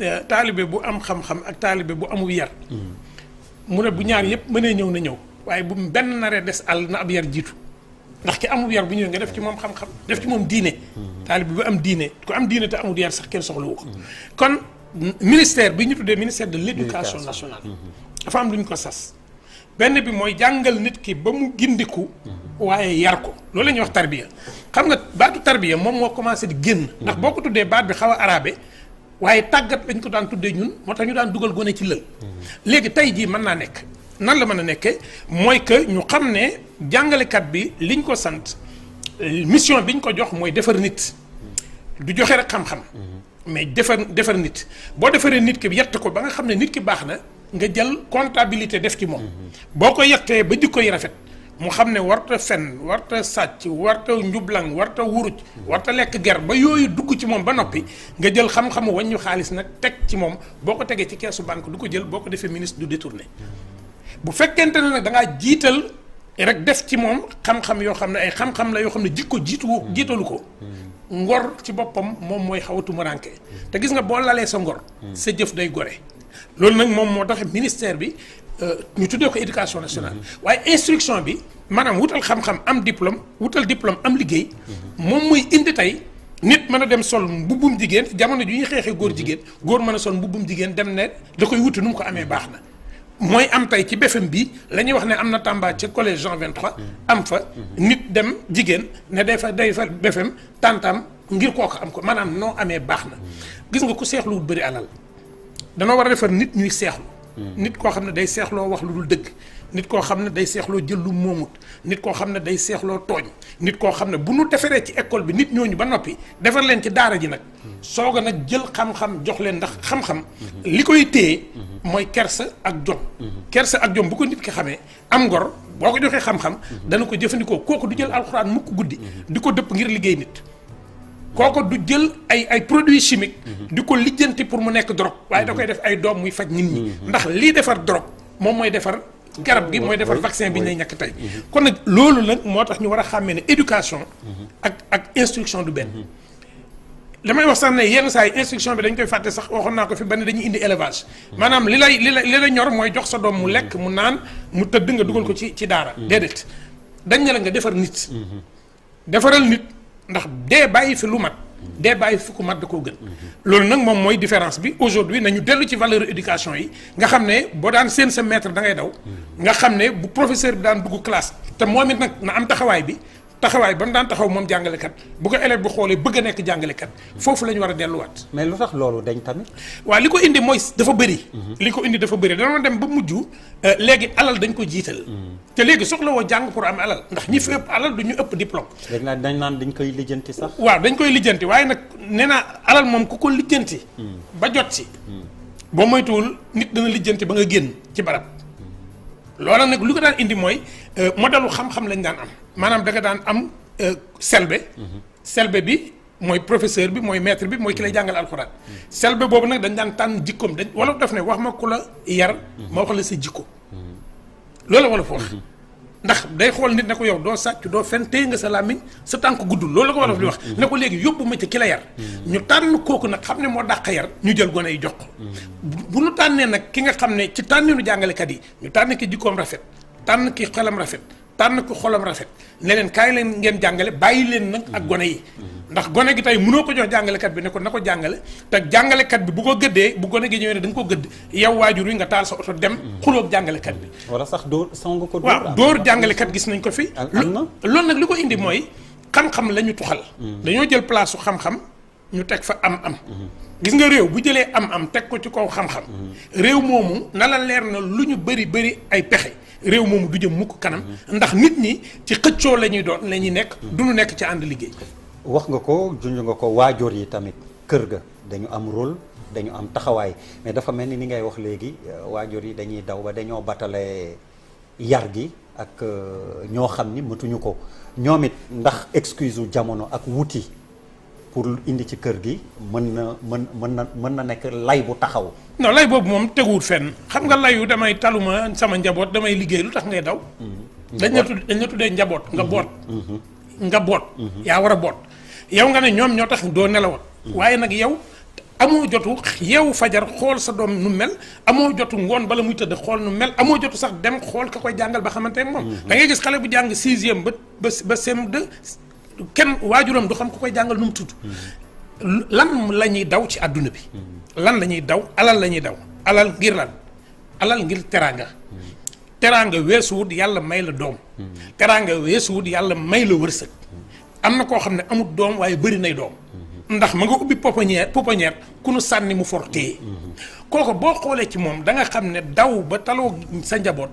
taalibe bu am xam-xam ak taalibe bu amul yar. mu ne bu ñaar yëpp mënee ñëw na ñëw waaye bu benn naree des àll na ab yar jiitu ndax ki amul yar bu ñëwee nga def ci moom xam-xam def ci moom diine. taalibe bu am diine ku am diine te amul yar sax kenn soxlawu ko. kon ministère bi ñu tuddee ministère de l'éducation nationale. dafa am lu ñu ko sas. benn bi mooy jàngal nit ki ba mu gindiku. waaye yar ko loolu la ñuy wax tarbiya xam nga baatu tarbiya moom moo commencé di génn. ndax boo ko tuddee baat bi xaw a arabe. waaye tàggat lañ ko daan tuddee ñun moo tax ñu daan dugal gone ci lël. léegi tey jii mën naa nekk nan la mën a nekkee mooy que ñu xam ne jàngalekat bi liñ ko sant mission biñ ko jox mooy defar nit. du joxe rek xam-xam. mais defar nit boo defaree nit ki yett ko ba nga xam ne nit ki baax na nga jël comptabilité def ci moom. boo ko yettee ba jikko yi rafet. mu xam ne warta fen warta sàcc warta njublang warta wuruj warta lekk ger ba yooyu dugg ci moom ba noppi nga jël xam-xamu wàññu xaalis nag teg ci moom boo ko tegee ci keesu banque du ko jël boo ko defee ministre du détourné bu fekkente ne nag da ngaa jiital rek def ci moom xam-xam yoo xam ne ay xam-xam la yoo xam ne jikko jiitalu ko ngor ci boppam moom mooy xaw a tumuraanke te gis nga boo lalee sa ngor sa jëf day gore loolu nag moom moo tax ministère bi ñu tuddee ko éducation nationale waaye instruction bi maanaam wutal xam-xam am diplôme am liggéey moom muy indi tey nit mën a dem sol mbubbum jigéen jamono ju ñuy xeexee góor jigéen góor mën a sol mbubbum jigéen dem ne da koy wuti nu mu ko amee baax na mooy am tey ci BFM bi la ñuy wax ne am na Tamba ci collège Jean 23 am fa nit dem jigéen ne day fa BFM tantam ngir kooku am ko maanaam noo amee baax na gis nga ku seexluwut bëri alal danoo war a defar nit ñuy seexlu nit koo xam ne day seexloo wax lu dul dëgg nit koo xam ne day seexloo jël lu moomut nit koo xam ne day seexloo tooñ nit koo xam ne bu nu defaree ci école bi nit ñooñu ba noppi defar leen ci daara ji nag soog a nag jël xam-xam jox leen ndax xam-xam li koy téye mooy kersa ak jom kersa ak jom bu ko nit ki xamee am ngor boo ko joxee xam-xam dana ko jëfandikoo kooku du jël alxuraan mukk guddi di ko dëpp ngir liggéey nit kooko du jël ay produits chimiques di ko lijjanti pour mu nekk drogue waaye da koy def ay doom muy faj nit ñi ndax lii defar drogue moom mooy defar garab gi mooy defar vaccin bi ñu lay ñàkk tey kon nag loolu nag moo tax ñu war a xàmmee ne éducation ak instruction du benn damay wax sax ne yenn saa yi instruction bi dañ koy fàtte sax waxoon naa ko fi ba ne dañuy indi élevage maanaam li lay ñor mooy jox sa doom mu lekk mu naan mu tëdd nga dugal ko ci daara déedéet dañ ne la nga defar nit defaral nit ndax dee bàyyi fi lu mat dee bàyyi fi ku mat da koo gën loolu nag moom mooy différence bi aujourd'hui nañu dellu ci valeur éducation yi nga xam ne boo daan seen sa maître da ngay daw nga xam ne bu professeur bi daan dugg classe te moom it nag na am taxawaay ba mu daan taxaw moom jàngalekat bu ko élève bi xoolee bëgg a nekk jàngalekat foofu la ñu war a delluwaat mais lu tax loolu dañ tamit waaw li ko indi mooy dafa bëri dañoo dem ba mujj léegi alal dañ ko jiital te léegi soxla woo jàng pour am alal ndax ñi fi ëpp alal du ñu ëpp diplôme dañ naan dañ koy lijjanti sax waaw dañ koy lijjanti waaye nag nee naa alal moom ku ko lijjanti ba jot si boo moytuwul nit dana lijjanti ba nga génn ci barab loola nag lu ko daan indi mooy modèle xam-xam lañ daan am maanaam da nga daan am selbe bi mooy professeur bi mooy maître bi mooy ki lay jàngal alxuraan selbe boobu nag dañ daan tànn jikkoom dañ wala def ne wax ma ku la yar ma wax la sa jikko loolu wala fa wax ndax day xool nit ne ko yow doo sàcc doo fen téye nga sa làmmiñ sa tànk guddul loolu la ko wolof di wax ne ko léegi yóbbu ma ci ki la yar ñu tànn kooku nag xam ne moo dàq yar ñu jël gone yi jox ko bu ñu tànnee nag ki nga xam ne ci tànninu jàngalekat yi ñu tànn ki jikkoom rafet tànn ki xelam rafet tànn ko xolam rafet ne leen kaay leen ngeen jàngale bàyyi leen nag ak gone yi ndax gone gi tey mënoo ko jox jàngalekat bi ne ko na ko jàngale te jàngalekat bi bu ko gëddee bu gone gi ñëwee ne da nga ko gëdd yow waajur wi nga taal sa oto dem xulóog jàngalekat bi wala sax dóor song ko waaw dóor jàngalekat gis nañ ko fi loolu nag li ko indi mooy xam-xam la ñu tuxal dañoo jël place su xam-xam ñu teg fa am gis nga réew bu jëlee am teg ko ci kaw xam-xam réew moomu na la leer na lu ñu bëri ay pexe réew moomu du jëm mukk kanam ndax nit ñi ci xëccoo la ñuy doon la ñuy nekk du ñu nekk ci ànd liggéey wax nga ko junj nga ko waajur yi tamit kër ga dañu am rôle dañu am taxawaay mais dafa mel ni ngay wax léegi waajur yi dañuy daw ba dañoo batale yar gi ak ñoo xam ni matuñu ko ñoom it ndax excuse u jamono ak wuti pour indi ci kër gi mën na nekk lay bu taxaw non lay boobu moom teguwut fenn xam nga layu damay taluma sama njaboot damay liggéey lu tax ngay daw dañ la tuddee njaboot nga boot yaa war a boot yow nga ne ñoom ñoo tax doo nelawat waaye nag yow amoo jotu yeewu fajar xool sa doom nu mel amoo jotu ngoon bala muy tëdd xool nu mel amoo jotu sax dem xool ka koy jàngal ba xamante ak moom. da ngay gis xale bu jàng 6e ba CM2 kenn waajuram du xam ku koy jàngal nu mu tudd. lan la ñuy daw ci àdduna bi. lan la ñuy daw alal la ñuy daw alal ngir lan alal ngir teraanga. teraanga weesuwut yàlla may la doom. teraanga weesuwut yàlla may la wërsëg. am na koo xam ne amut doom waaye bëri nay doom. ndax ma nga ubbi pouponnière ku nu sànni mu for téye. kooku boo xoolee ci moom da nga xam ne daw ba taloo sa njaboot.